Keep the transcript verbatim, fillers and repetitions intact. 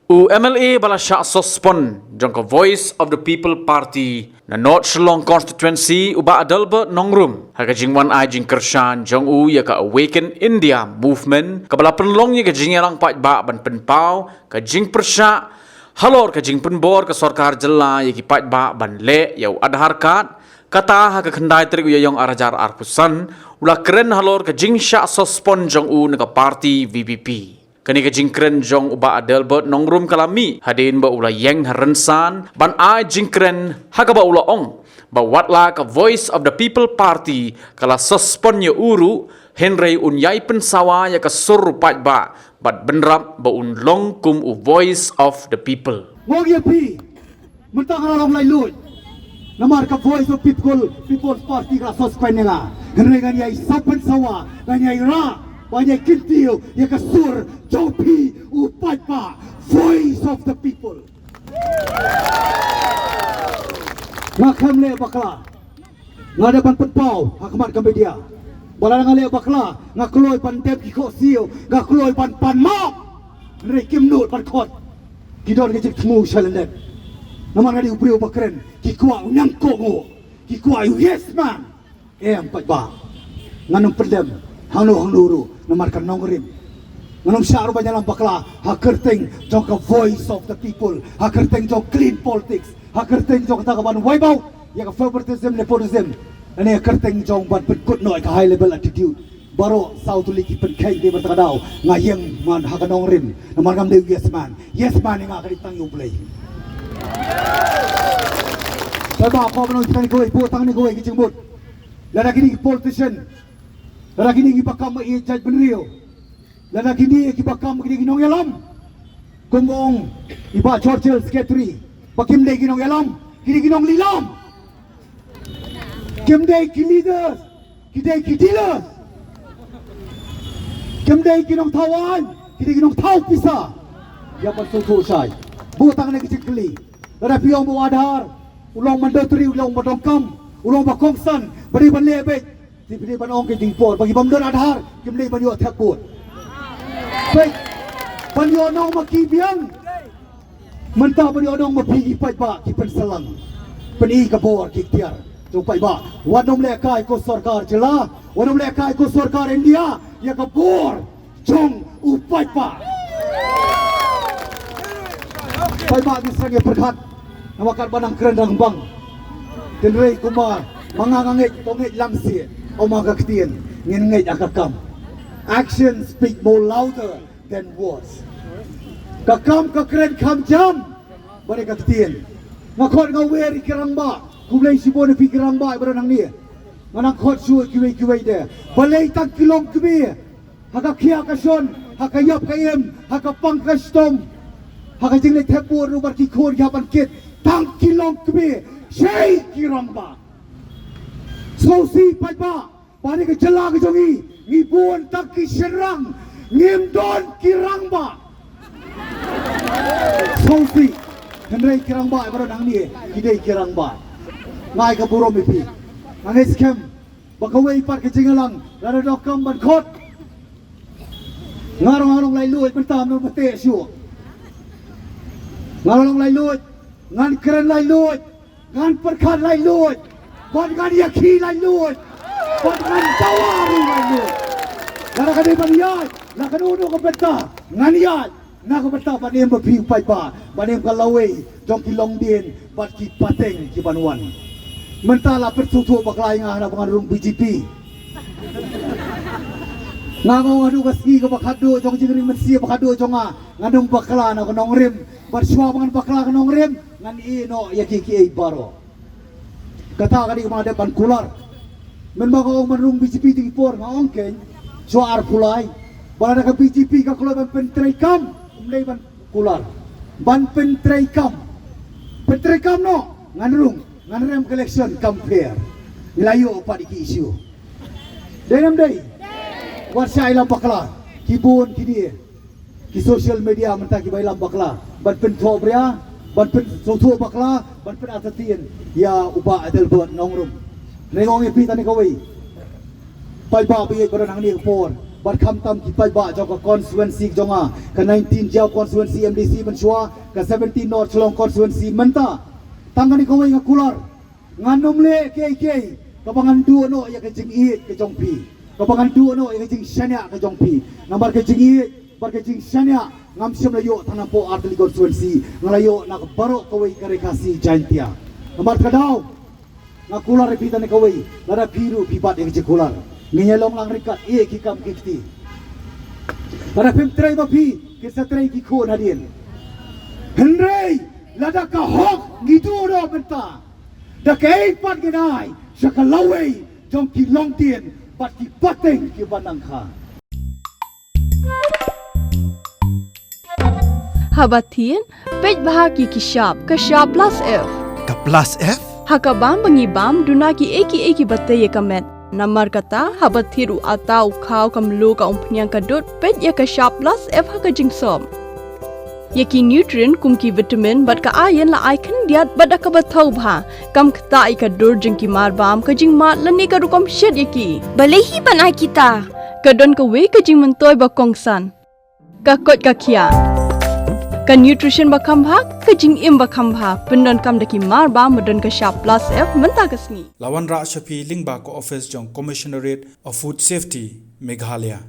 U M L A ba la shah suspend jong ka Voice of the People Party na North Shillong Constituency, u Bah Adelbert Nongrum, ha ka jingwan ai jingkyrshan jong u ïa ka Awaken India Movement, kaba la pynlong ïa ka jingïalang paidbah ban pynpaw ka jingpyrshah halor ka jingpynbor ka sorkar jylla ïa ki paidbah ban leh ïa u Aadhaar card. Kata ha ka khyndai tarik u Ïaïong ar hajar arphew san, u la kren halor ka jingshah suspend jong u na ka party V P P. Kane ka jingkren jong u Bah Adelbert Nongrum ka la mih hadien ba u la ïeng ha rynsan ban ai jingkren, ha kaba u la ong ba watla ka Voice of the People Party ka la suspend ïa u ruh, hynrei un ïai pynsawa ïa ka sur u paidbah bad bynrap ba un long kum u Voice of the People. Ngong ïa phi, mynta nga la long laitluid. Namar ka Voice of People, People's Party ka la suspend ïa nga. Hynrei ngan ïai sa pynsawa, ngan ïai rah, ngan ïai kyntiew ïa ka sur jong phi u paidbah. Voice of the People. Nga khlem leh bakla. Nga dei ban pynpaw ha khmat ka media. Ba lada nga leh bakla, nga kloi ban dem ki khohsiew, nga kloi ban pan map. Hynrei kim nud ban khot. Ki don ka jingthmu sha lyndet. Namar nga dei u briew ba kren, ki kwah u nongkohnguh, ki kwah u yes man. Em paidbah. Ngan ym pyndem hangno hangno ruh namar ka nongrim. Ngan ym shah ruh ban ïalam bakla ha kyrteng jong ka Voice of the People, ha kyrteng jong clean politics, ha kyrteng jong kata ka ban wipe out ïa ka favoritism, nepotism, lane ha kyrteng jong ban pynkut noh ïa ka high level attitude. Baroh saw tylli ki pynkheiñ, dei ba kata ka daw nga ïeng man ha ka nongrim. Namar ngam dei u yes man. Yes man ïa nga ka dei tang ïa U Blei. Paidbah, pynban nang tang kawei, buh tang kawei ki jingmut. Lada kine ki politician, lada kine kiba kam ïa jaitbynriew, lada kine kiba kam, kine ki nongïalam, kum ba ong i Bah Churchill, secretary, ba kim dei ki nongïalam, kine ki nonglilam. Kim dei ki leaders, ki dei ki dealers. Kim dei ki nongthaw aiñ, ki dei ki nongthaw pisa. Ïa ban sngewthuh shai. Buh tang kane ka jingkylli. Lada phi ong ba u Aadhaar u long mandatory, u long ba donkam, u long ba kongsan, ba dei ban leh beit. Te phi dei ban ong ka jingpor ba ki bym don Aadhaar kim dei ban ïoh thep vote. Beit, ban ïoh nong ma ki biang. Mynta ban ïoh nong ma phi ki paidbah ki pynsalang. Pyni ka bor ki tiar jong paidbah. Wat nym lehkai ko sorkar jylla, wat nym lehkai ko sorkar India ïa ka bor jong u paidbah. Paidbah, ngi sngewpyrkhat namar katba nang kren rangbah. Hynrei kumba ma nga nga ngeit, to ngeit lang seh, ong ma ka ktien, ngin ngeit ha ka kam. Actions speak more louder than words. Ka kam ka kren kham jam bad ka ktien. Nga khot nga wer ïa ki rangbah, khublei shibun ïa phi ki rangbah ba don hangne. Nga nang khot shuh kiwei kiwei de. Balei tang ki longkmie ha ka khiah ka shon, ha ka ïap ka im, ha ka pang ka shitom, ha ka jingleit thep vote ruh bad ki khun ki hap ban kit. Tang ki longkmie, shei ki rangbah. Sngewsih paidbah, ba ha kane ka jylla ka jong ngi, ngi bun tang ki shynrang, ngim don ki rangbah. Sngewsih, hynrei ki rangbah ba don hangne ki dei ki rangbah. Nga ai ka burom ïa phi. Nga ngeit skhem ba kawei pat ka jingïalang lada donkam ban khot. Nga ruh nga long laitluid mynta, me bteh shuh. Nga ruh long laitluid, ngan kren laitluid, ngan pyrkhat laitluid, bad ngan ïakhih laitluid, bad ngan dawa ruh laitluid. Lada ka dei ban ïaid na kano kano ka bynta, ngan ïaid na ka bynta ban im ma phi u paidbah, ban im ka lawei jong ki longdien bad ki pateng ki ban wan. Mynta la pynsngewthuh bakla ïa nga hana ba ngan rung B J P. Nga ong haduh ka sngi kaba khatduh jong jingring mynsiem, khatduh jong nga, ngan rung bakla na ka nongrim. Bad shuwa ba ngan bakla ka nongrim, ngan ïeh noh ïa kiei kiei baroh. Kata ka dei kaba nga dep ban kular. Mynba ka ong ban rung B J P te ki por, nga ong keiñ, shuwa arphew lai, ba lada ka B J P ka kloi ban pyntreikam, ym dei ban kular. Ban pyntreikam. Pyntreikam noh, ngan rung, ngan rem ka election, kam fair. Ngi la ïoh pat ïa ki issue. Dei ne ym dei? Wat shah ïalam bakla, ki bun kine ki social media mynta kiba ïalam bakla ban pynthohbria, ban pynsngewthuh bakla, ban pynartatien ïa u Bah Adelbert Nongrum. Nga ong ïa phi tang kawei, paidbah ba ïeit ba don hangne ka por, Bad khamtam ki paidbah jong ka constituency jong nga, ka nineteen Jaïaw constituency M D C mynshuwa, ka seventeen North Shillong constituency mynta. Tang kane kawei nga kular. Ngan ym leh kiei kiei kaba ngan duh noh ïa ka jingïeit ka jong phi, kaba ngan duh noh ïa ka jingshaniah ka jong phi. Namar ka jingïeit bad ka jingshaniah ngam shym la ïoh tang napoh Artylli constituency, nga la ïoh na ka baroh kawei ka Ri Khasi Jaintia. Namar ka daw nga kular ïa phi tang kawei, lada phi ruh phi bat ïa ka jingkular, ngin ïa long lang ryngkat ïa ki kam ki kti. Lada phim trei ma phi, kin sa trei ki khun hadien. Hynrei lada ka hok ngi duh noh mynta, da kaei pat ngi dei sha ka lawei jong ki longdien bad ki pateng kiba nang kha. Haba thied, peit bha ki ki shap, ka shap plus F. Ka plus F? Ha ka bam ba ngi bam, duna ki ei ki ei kiba tei ïa ka met. Namar kata, haba thied u atta u khaw ka mluh ka umphniang ka dud, peit ïa ka shap plus F ha ka jingsop. Ïa ki nutrient kum ki vitamin bad ka iron la ai khyndiat bad da kaba thaw bha. Kam ktah ïa ka dur jong ki marbam, ka jingmad lane ka rukom shet ïa ki. Balei hi ban ai kita? Ka don kawei ka jingmyntoi ba kongsan. Ka koit ka khiah. Ka nutrition ba kham bha, ka jingim ba kham bha. Pyndonkam da ki marbam ba don ka shap plus F mynta ka sngi. La wanrah sha phi lyngba ka ophis jong Commissionerate of Food Safety, Meghalaya.